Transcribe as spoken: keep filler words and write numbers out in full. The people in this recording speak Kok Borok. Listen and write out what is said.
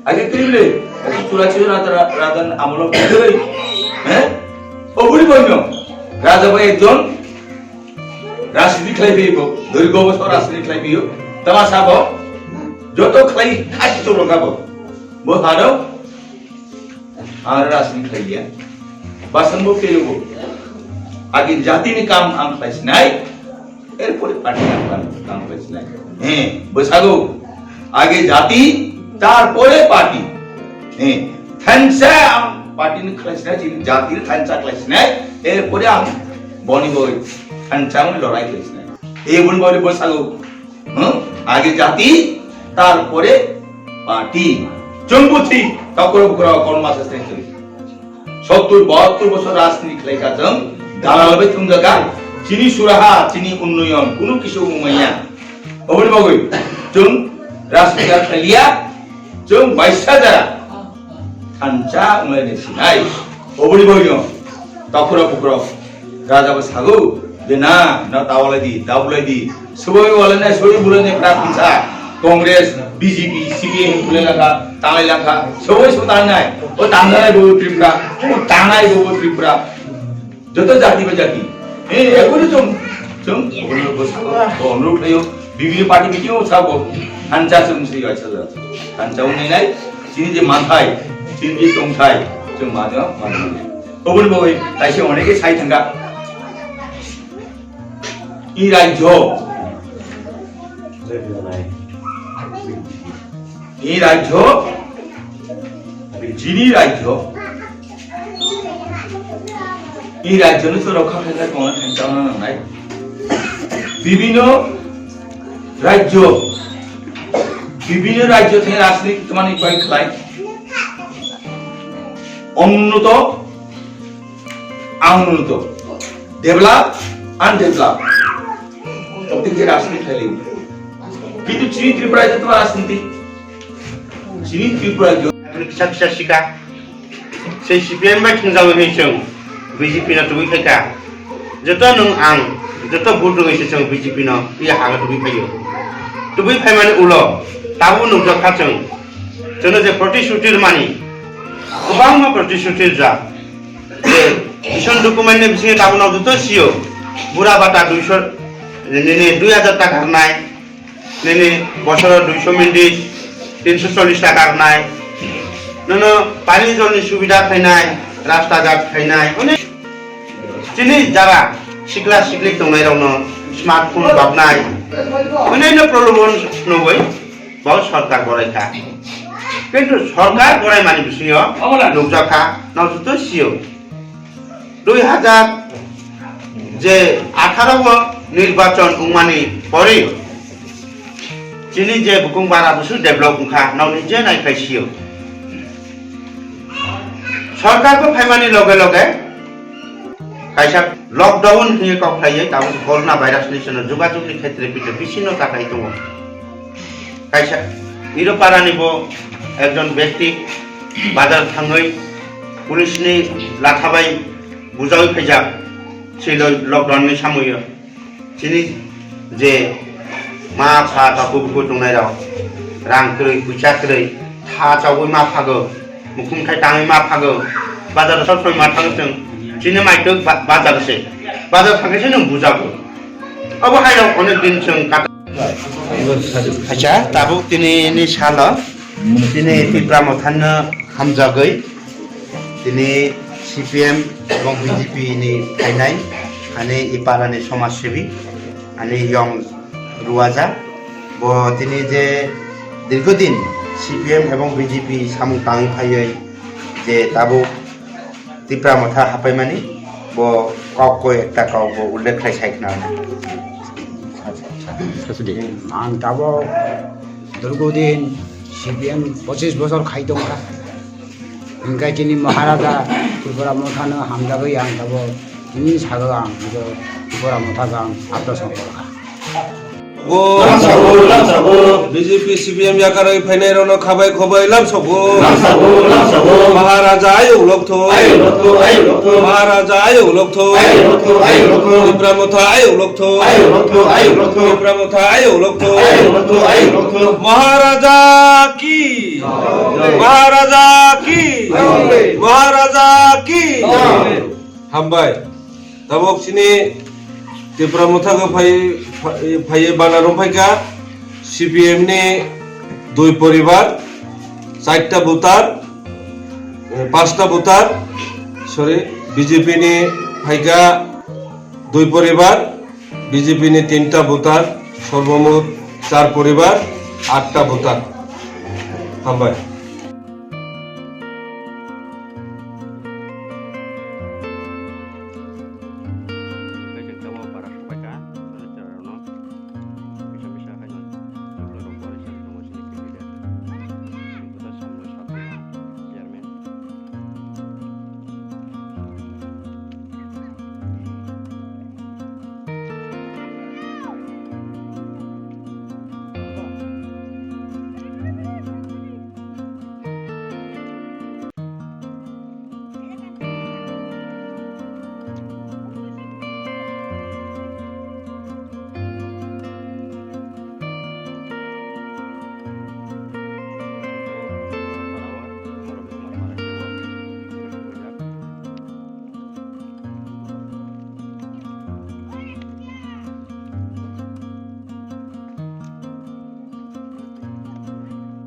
Age kiri le, age chura chura rata ra-, ratan amolo kiri le. Eh? Obori boino. Raja bai ekjon rajniti khlai phi bo, dori go bosor rajniti khlai phi yo. Tama sabo, joto khlai khasi to roga bo. Bo haro, ar rajniti khlai ya. Basan bo kiri bo. Age jati ni kam ang khlai sinai. Erpore party ang, ang, ang khlai sinai. He, bwsago. Age jati, tarpore party. He, thansa ang party ni khlai sinai, chini jati ni thansa khlai sinai. Erpore ang boni boi thansa ang lorai khlai sinai. E boni boi bwsago. Hmm? Age jati, tarpore party. Chwng buthi, takura bukura kon masa stai. Sottur bahattur bosor rajniti khlai kha chwng, dalal bai thung jaga, chini suraha, chini unnoyon, kunu kisu wngmaya. Oboni bagwi chwng rajniti khlaiya, chwng baisa jara thansa wnglaini sinai. Oboni bagwino takhura bukhura raja bo sago je na, na tawalai di, dabulai di, Sobai wala nai, sobai bula nai pra thansa. Congress, B J P, C P I M bula langkha, tanglai langkha. Sobai so tangnai. O tangjanai bobo Tripura. O tangnai bobo Tripura. Joto jati ba jati. Eh, ekuri chum. Chum. Onurok thayo. Bibili party meeting o sabo. Thansa chum si gaisa ja. Thansa unni nai. Chini je manthai. Chini je tongthai. Chum ma jo. Oboni bagwi taise oneke sai thangka. I rajyo. I rajyo. Jini rajyo. I rajyo no chwng rokha khaina tongna thangna nangnai. Bibino rajyo. Bibino rajyo thani rajniti tongmani bai khlai. Onnoto Ang nuto. Develop, undevelop. Topik je rajniti khaili. Kintu chini Tripura je toma rajniti. Chini Tripura je. Kisa kisa sika. Sei C P M bai thwngjagwi hinwi chwng B J P no tubui phaikha. Joto nwng ang, joto vote rwgwi se chwng B J P no iya haga tubui phaio. Tubui phaimani ulo tabuk nukjakha chwng. Chwngno je protisuti rwmani, kwbangma protisuti rwjak. Je vision document ni bisingo tabukno joto sio, bura bata duiso, nini dui hajar taka rwnai, nini bosoro duiso minit, tinso chollish taka rwnai, nono pani jolni subida khainai, rasta ghat khainai, onek chini jara sikla sikli tongnairokno smartphone babnai, onek no prolobhon nugwi. Bo sorkar gorai kha. Kintu sorkar gorai mani bisingo nukjak kha, nokjwk to sio. Dui hajar je atharo o nirbachon wngmani pore chini je bukung bara busu develop wngkha, nokni je naikhai sio. Sorkar bo phaimani loge loge kaisa lockdown hinwi kok khlaiwi tabuk corona virus ni sino jogajog ni khetre pito bisino takai tongo. Kaisa Iroparani bo ekjon bekti bazar thangwi police ni lathabai bujawi phaijak, siloi lockdown ni samoyo. Chini je ma pha takhuk bukhuk tongnai rok, rang kwrwi, puisa kwrwi, tha chawi ma phago, mukhung thai tangwi ma phago, bazar sob somoi ma thango chwng, chini maitwk ba-, bazar se, bazar thangkhe se nwng bujago. Obo hai rok onek din chwng kata. Acha, tabuk tini ni salo, tini Tipra Motha no hamjagwi, tini C P M ebong B J P ni phainai, ani i para ni somaj sebi, ani yong Ruwaja, bo tini je dirghodin C P M ebong B J P samung tangwi phaiwi je tabuk Tipra Motha hapaimani, bo kok koi ekta kok bo ullekh khlai sai khna. Ang tabuk dirghodin C P M pochis bosor khai tongkha. Hingkai chini Maharaja Tipra Mothano hamjagwi ang tabuk chini sagwi ang Tipra Mothano ang apdo songkha. Go. Lamsabo, lamsabo. B J P C P M yakarwi phainai rokno khabai khobai lamsabo. Lamsabo, lamsabo. Maharaja ayuk lokthoi. Ayuk lokthoi, ayuk lokthoi. Maharaja ayuk lokthoi. Ayuk lokthoi, ayuk lokthoi. Tipra Motha ayuk lokthoi. Ayuk lokthoi, ayuk lokthoi. Tipra Motha ayuk lokthoi. Ayuk lokthoi, ayuk lokthoi. Maharaja ki. Maharaja ki! Maharaja ki! Hambai. Tabok chini Tipra Motha khe phai, phai, phaiye bana rung phaikha C P M ni dui poribar, charta voter, eh, pasta voter, sorry, B J P ni phaikha dui poribar, B J P ni tinta voter, sorbomot char poribar, atta voter. Hambai.